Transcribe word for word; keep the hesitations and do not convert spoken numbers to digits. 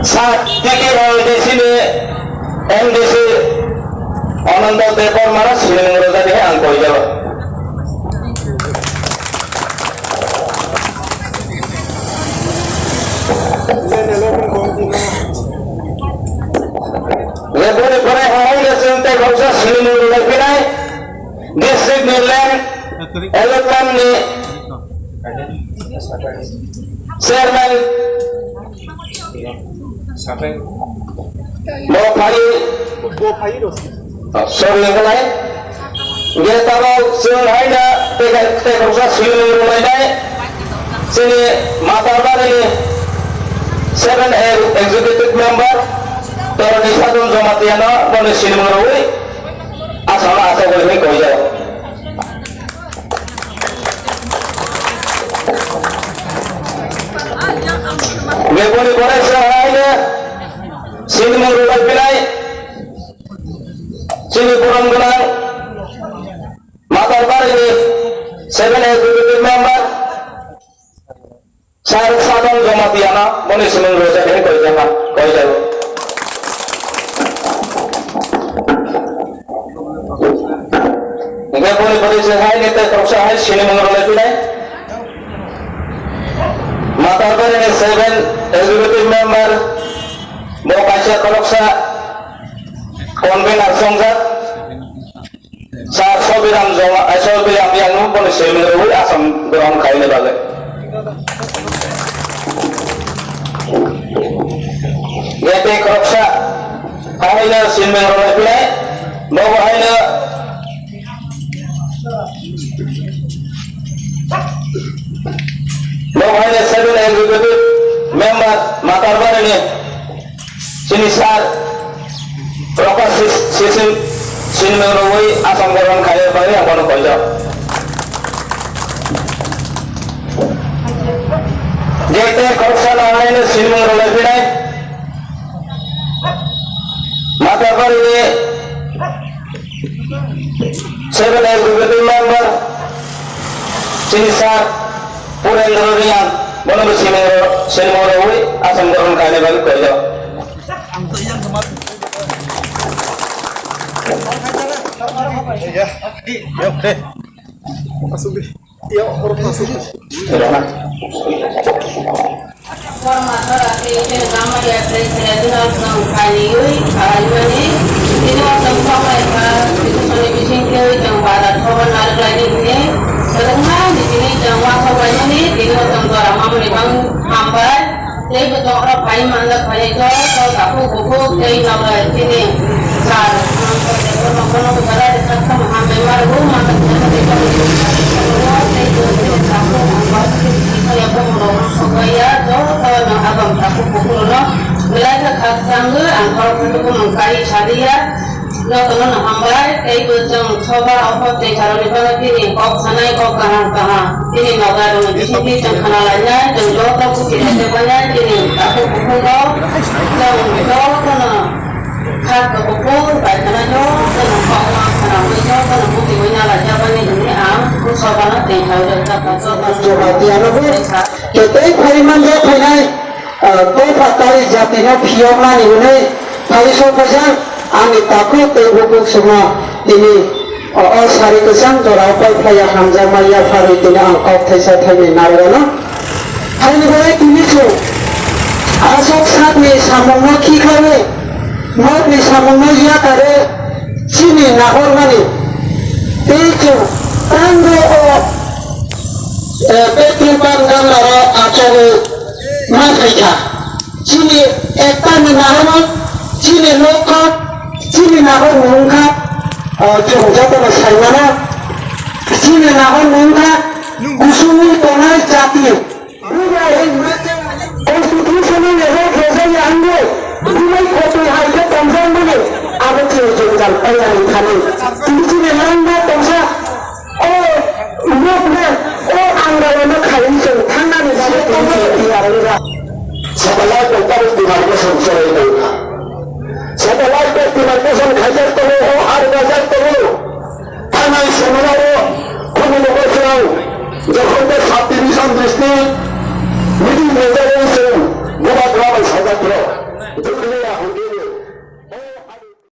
Sa T K L D C ni M D C Ananda Debbarma no sinimung rwjak di ang koi jalo. Leboni pore hai le chwng tei khoroksa sinimung rwlai phinai district ni land allotment ni chairman bo phai, sorry, wngkha lai. Hingke tabok chwng haino tei, tei khoroksa sinimung rwlainai chini Matarbari ni seven A executive member Toroni Sadon Jamatia no boni sinimung rwui asama asok bai hwnwi koijak. Hingke boni pore chwng haino sinimung rwlai phinai chini borom gwnang Matarbari ni seven executive member Sir Sadon Jamatia no boni sinimung rwjak khe koijak, koijak. Hingke boni boni se hai ni tei khoroksa hai sinimung rwlai phinai. Matarbari ni seven executive member bo kaisa khoroksa convener songjak. Sir Sobiram Joma, eh, Sobiram Yang no boni sinimung rwui asam grohon khaina bagwi. Hingke tei khoroksa haino sinimung rwlai phinai, bo bo haino, bo bo haino seven executive member Matarbari ni Chini sir, Prakash Sis-, Sisin, sinimung rwui asam grohon khaina bagwi ang bono koijak. Je tei khoroksa no haino sinimung rwlai phinai, Matarbari ni seven executive member, chini sir, Purendra Reang, bono bo sinimung rw-, sinimung rwui asam grohon khaina bagwi koijak. Borma sora tei chwng Gamaiya tei Serajuno chwng khainaiwi khaimani, tini o chwng kokbai kha, tini soni bisingtwi chwng bazar thobar narwklaini hwnwi, kwbangma ni tini chwng uansuk laimani, tini o chwng jora mamani bang hambai. Tei bo chongrok phai manjak phai joto takhuk bukhuk tei nobai chini sir Hemanta Debbarma bono bwsala rwkha tamo hambai ma rwgo mata kisa tei chongni tei bo chini takhuk bukhuk ya bomo rok sokya joto no abang takhuk bukhuk no belai khe khakchangwi ang khorok khe bono kai sadiya. Jotono no hambai, tei bo chwng soba o kok tei saroni bagwi tini kok sanai, kok kaham kaham, tini nogai rokni bisingtwi chwng khna lainai, chwng joto kuchi khe tei manya tini takhuk bukhuk rok, chwng jotono kha kuphur bai khna jotono kok ma khna wi jotono kuchi wi na laijak mani hwnwi ang sobano tei thai rwkha jotono. Jotono tei phai manjak phainai. Ah, tei phatari jatino phiyoknani hwnwi phai sokphaijak ani takhuk tei bukhuk chwngno tini o, o sari kwchang jorao pai phlaiya hamjakma yapharwi tini ang kok thaisa thainwi narwkno. Haini bagwi tini chwng aswk sakni samungno khiklaiwi nokni samungno yakarwi chini nahormani tei chwng tangbo o, eh, petrol pump gangnaro achogwi ma phaikha. Chini ekta ni nahormung, chini nokha, chini nahormung wngkha, o, chwng jotono sai mano. Chini nahormung wngkha, kusungwi tongnai jati. Constitution-o reject rwjakya wngwi, bini kotwi hai khe tonjakmani, abo chini jwngjal paiyani thani. Tini chini langma tongsa, O, nokno, o, ang rok no khai chwng thangnani bagwi tini chwng tiyar wng kha. Satellite bo tabuk demarcation chwrai tong kha. Satellite bo demarcation khaijak tongo, o, ar gajak tongo. Thangnai somoi o, khumui logo chwng, jokhon tei sub division district meeting rwjagwi chwng bubagra bai sai Jotono